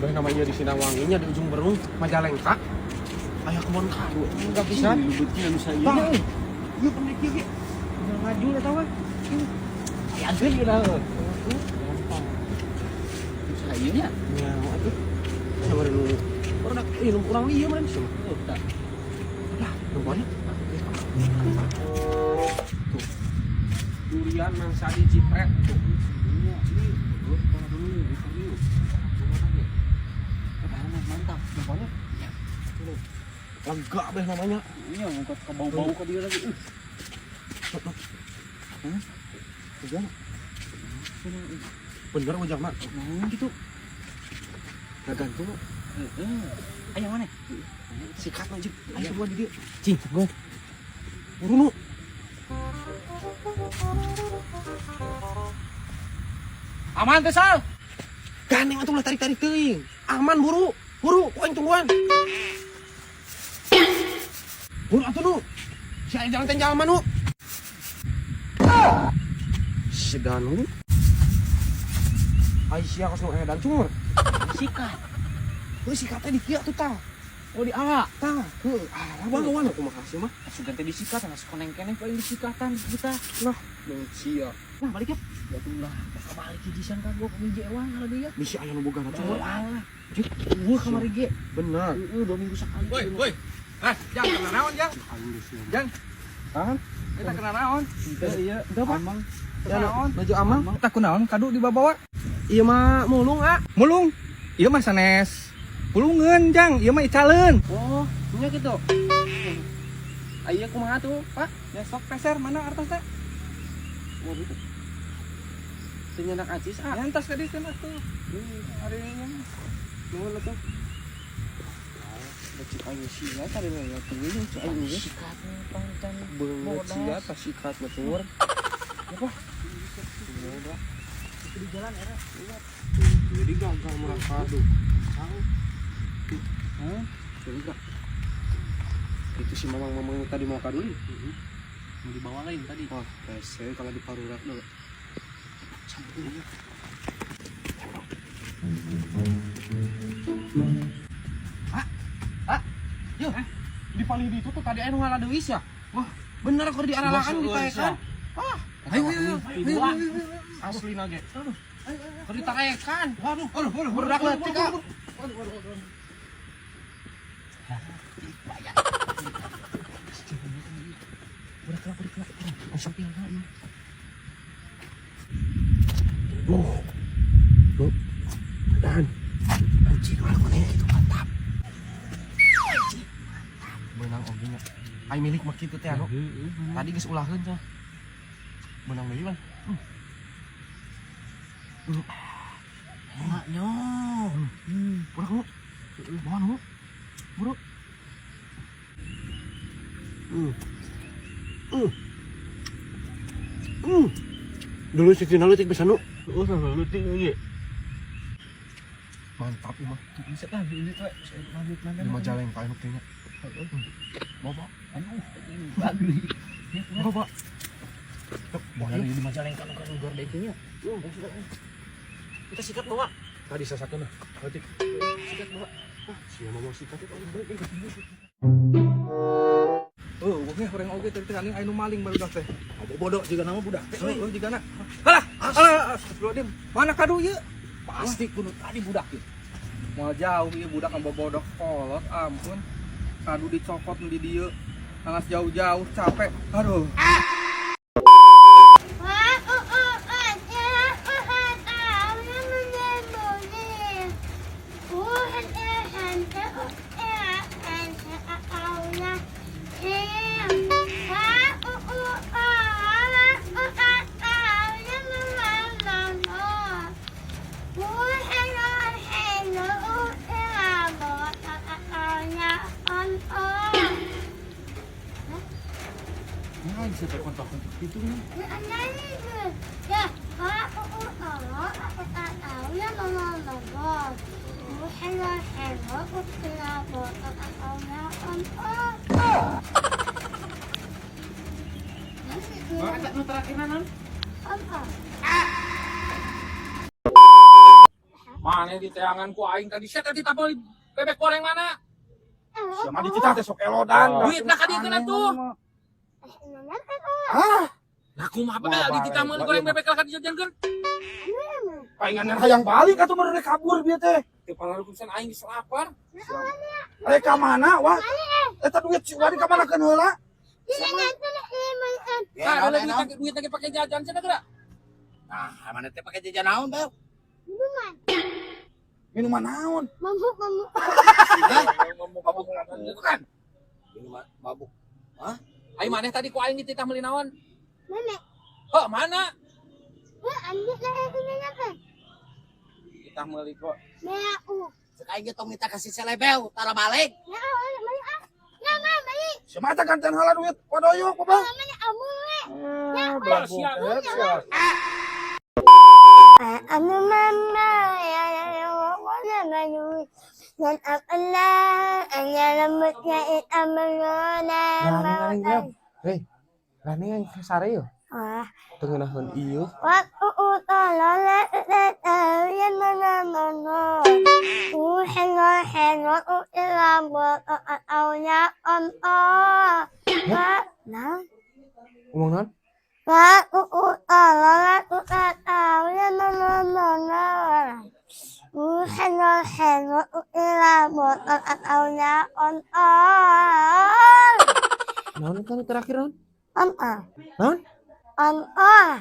Beh, namanya di Sindangwanginya di Ujung Berung, Majalengka. Aya kebon kadu, enggak bisa. Leubeutnya anu Tah. sayeuna. Ieu pendek ieu ge. Ngaju eta mah. Ayakeun ieu lah. Sayeuna. Ya, atuh. Sama nu urang ieu nu urang lieu meureun sih. Oh, tah. Lah, nemponya. Tuh. Durian Mang Sadi Jipret tuh. Iya, ini oh, dulu interview. Mantap. Nemponya. Lega beh namanya. Iya, ngangkat ke bau-bau ke dia lagi. Hah? Ujang. Bener ujang mah. Nah, gitu. Gak gantung. Heeh. Ayo mana? Sikat aja. Ayo buruan di dia. Cing, go. Buru nu. Aman teh, Sal. Gandeng atuh ulah tarik-tarik teuing. Aman buru. Buru, ku aing tungguan. Buru atuh nu. Si aing jalan teh jalma nu. Si Danu. Aisyah kos nu edan cungur. Sikat. Heuh sikat teh di kieu atuh tah. Oh, di ala. Tah, heuh. Ah, bawa kumaha sih mah. Sugan teh disikat, anak koneng-keneng paling disikatan kita. Lah, sia. Nah, balik ya. Ya tuh lah, bakal balik hiji siang kagok hiji ewang kalau dia. Bisi aya nu boga cungur. Alah. Eueuh kamari ge. Bener. Heeh, 2 minggu sekali. Woi, woi. Ah, Jang, kena naon, Jang? Aing geus sia. Jang. Hah? Kita kena naon? Iya, Udah, Pak. Amang. Ya, Kena naon? baju amang. Kita kunaon kadu dibawa? Iya mah mulung ah. Mulung. Ieu mah sanes. Pulungeun, Jang. Ieu mah icaleun. Oh, nya gitu. Aya kumaha tuh, Pak? Ya sok peser mana artosna? Mau gitu. Teu nyandak acis ah. Ya entas tadi cenah tuh. Hari ini. Nuhun atuh. Cik aing sia tadi mah ya teuing cik aing ge. Sikatnya pancan. Beungeut sia tas sikat mah cungur. Apa? Udah. Itu di jalan era. Jadi gagal murah kadu. Hah? Curiga. Itu si mamang-mamang tadi mau kadu nih. Mau dibawa lain tadi. Wah, rese kalau di parurak dulu. Ah, yuk, di paling itu tuh tadi anu ngalah deui ya. Wah, bener keur diaralakan ditaekan. Ah, Ayo, ayo, ayo. Dua. asli nage. Keur ditaekan. Waduh, waduh, waduh, Berak leutik ah. Berak lah, berak lah. Langsung pilna ieu. Duh. Duh. Dan anjing malah mana gitu mantap. Benang oge nya. Ai milik mah kitu teh anu. Tadi geus ulaheun cenah. Benang deui bang. Enaknya. Burak lu. Bawa nu. Buru. Hmm. Hmm. Hmm. Dulu si Tina leutik bisa nu. Oh, sama leutik lagi. Mantap ieu mah. Bisa lah ini tuh. Lanjut mana? Di Majalengka anu kayaknya. Bawa. Aduh, bagus. Bawa, Pak. Bener di Majalengka nu kan gordeknya. Kita sikat bawa. Tadi saya satu nah. Leutik. Sikat bawa. Ah, sia mau sikat itu. Oh, oke, orang oge tadi teh anjing aya nu maling barudak teh. Bodoh juga nama budak teh. Heeh, jigana. Alah, alah, astagfirullahaladzim. Mana kadu ieu? Pasti kudu tadi budak ieu. Moal jauh ieu budak kan bobodoh kolot, ampun. Kadu dicokot di dieu. Alas jauh-jauh capek. Aduh. Nah, bisa terkontak-kontak gitu nih. Bawa nu terakhir naon? Mana diteangan ku aing tadi? Sia tadi tapel bebek goreng mana? Sia mah dititah teh sok elodan. Duitna ka dieu keuna tuh. Hah? Lah kumaha bae dititah meuli goreng bebek ka dijajankeun? Paingan hayang balik atuh meureun kabur bieu teh. Teu pararuh pisan aing geus lapar. Rek ka mana wah? Eta duit si Wadi ka mana keun heula? Nah, ada duit duit lagi pakai jajan cenah geura. Nah, mana teh pakai jajan naon, Bel? Minuman naon? Mabuk, mabuk. Mabuk bukan. Minuman mabuk. Aing maneh tadi ku aing dititah meuli naon? Mana? Heuh, mana? Eh, ambil lah ini apa? Dititah meuli kok. Merah. Cek aing ge tong minta kasih selebel, tara balik. Ya, mana? Ah, ya, mana? Balik. Sia mah eta gantian heula duit wadoyok, Bapak. Mana amu we? Mabuk. Sia. Anu mama ya ya ya wana manu. Dan apa anya lembutnya amalona. Hei, rani yang sare yo. Ah, Teu ngeunaheun ieu. waktu utala ya mana mana. Uhen uhen uila aunya on oh. Nah. Ngomong naon? Waktu utala aunya mana mana. Uhen uhen uila aunya on oh. Naon kan terakhir naon? On oh. Naon? On oh.